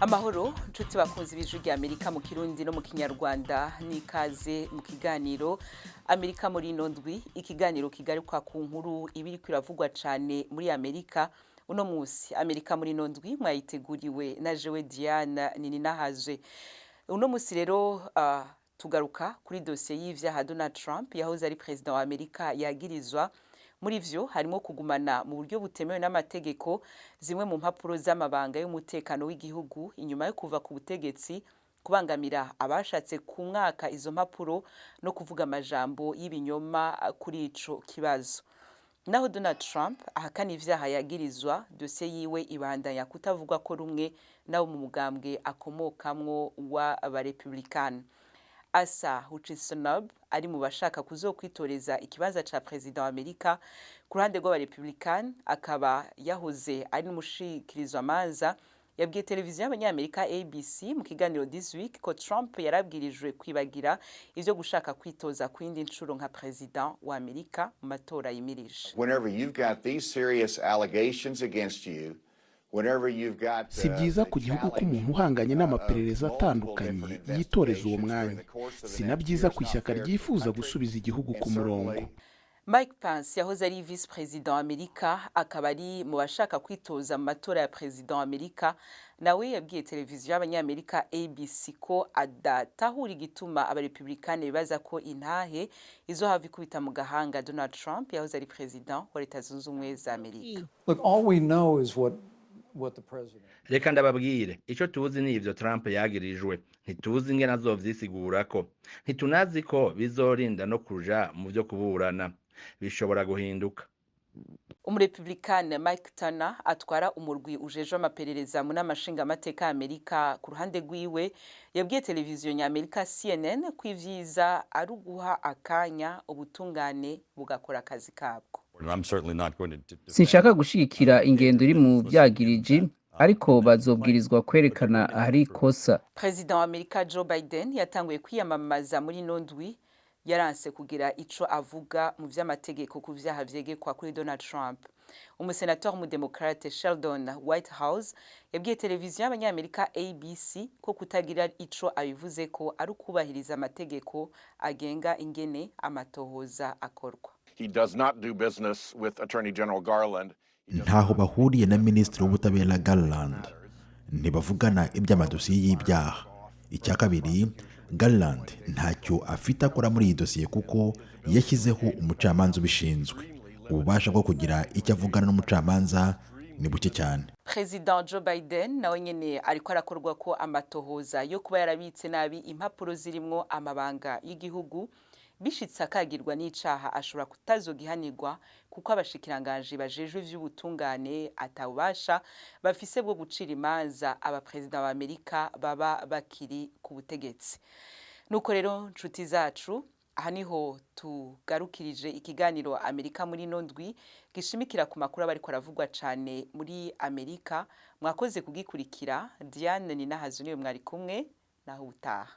Amahoro nshuti bakunzi b'Ijwi rya Amerika mu Kirundi no mu Kinyarwanda, n'ikaze mu kiganiro Amerika muri ino ndwi, ikiganiro kigaruka ku nkuru iba iriko iravugwa cane muri Amerika. Uno musi Amerika muri ino ndwi mwayiteguriwe na jewe Diane Nininahazwe. Uno musi rero tugaruka kuri dosiye y'ivyaha Donald Trump yahoze ari perezida wa Amerika yagirizwa. Muri vyo harimo kugumana mu buryo butemewe n'amategeko zimwe mu mpapuro z'amabanga y'umutekano w'igihugu inyuma yo kuva ku butegetsi, kubangamira abashatse kumwaka izo mpapuro no kuvuga amajambo y'ibinyoma kuri ico kibazo. Naho Donald Trump ahakana ivyaha yagirizwa, dosiye yiwe ibandanya kutavugwa ko rumwe nabo mu mugambwe akomokamwo w'Abarepublikani. Asa Hutchinson ari mu bashaka kuzokwitoreza ikibanza ca perezida wa Amerika ku ruhande rw'Abarepublikani, akaba yahoze ari n'umushikirizwamanza, yabwiye televiziyo y'Abanyamerika ABC mu kiganiro This Week ko Trump yarabwirijwe kwibagira ivyo gushaka kwitoza ku yindi ncuro nka perezida wa Amerika mu matora yimirije. Whenever you've got these serious allegations against you, whenever you've got Si byiza ku gihugu ko umuntu uhanganye n'amaperereza atandukanye yitoreza uwo mwanya. Si na byiza ku ishyaka ryifuza gusubiza igihugu ku murongo. Mike Pence yahoze ari vice perezida wa Amerika, akaba ari mu bashaka kwitoza mu matora ya perezida wa Amerika, nawe yabwiye televiziyo y'Abanyamerika ABC ko adatahura igituma Abarepublikani bibaza ko intahe izohava ikubita mu gahanga Donald Trump yahoze ari perezida wa Leta Zunze Ubumwe za Amerika. Look, all we know is what the president. Reka ndababwire, ico tuzi ni ivyo Trump yagirijwe. Ntituzi ingene azovyisigurako, ntitunazi ko bizorinda no kuja mu vyo kuburana. Bishobora guhinduka. Umurepublikani Mike Turner atwara umurwi ujejwe amaperereza mu nama nshingamateka ya Amerika, ku ruhande rwiwe yabwiye televiziyo nyamerika CNN ko ivyiza ari uguha akanya ubutungane bugakora akazi kabwo. Sinshaka gushigikira ingendo iri mu vyagiriji, ariko bazobwirizwa kwerekana ahari ikosa. Perezida wa Amerika Joe Biden yatanguye kwiyamamaza muri ino ndwi, yaranse kugira ico avuga mu vy'amategeko ku vyaha vyegekwa kuri Donald Trump. Umusenator w'umudemokrate Sheldon Whitehouse yabwiye televiziyo y'Abanyamerika ABC ko kutagira ico abivuze ko ari ukubahiriza amategeko agenga ingene amatohoza akorwa. He does not do business with Attorney General Garland. Ntaho bahuriye na Minisitiri w'Ubutabera Garland, ntibavugana iby'amadosiye y'ibyaha. Icya kabiri, Garland ntacyo afite akora muri iyi dosiye kuko yashyizeho umucamanza ubishinzwe. Ububasha bwo kugira icyo avugana n'umucamanza ni buke cyane. Perezida Joe Biden nawe nyene ariko arakorwa ko amatohoza yo kuba yarabitse nabi impapuro zirimwo amabanga y'igihugu. Bishitse akagirwa n'icaha, ashobora kutazogihanirwa kuko abashikiranganji bajejwe ivy'ubutungane atawubasha bafise bwo gucira imanza abaperezida ba Amerika baba bakiri ku butegetsi. Nuko rero nshuti zacu, aha niho tugarukirije ikiganiro Amerika muri ino ndwi gishimikira ku makuru aba ariko aravugwa cane muri Amerika. Mwakoze kugikurikira. Diane Ninahazu niwe mwari kumwe, naho utaha.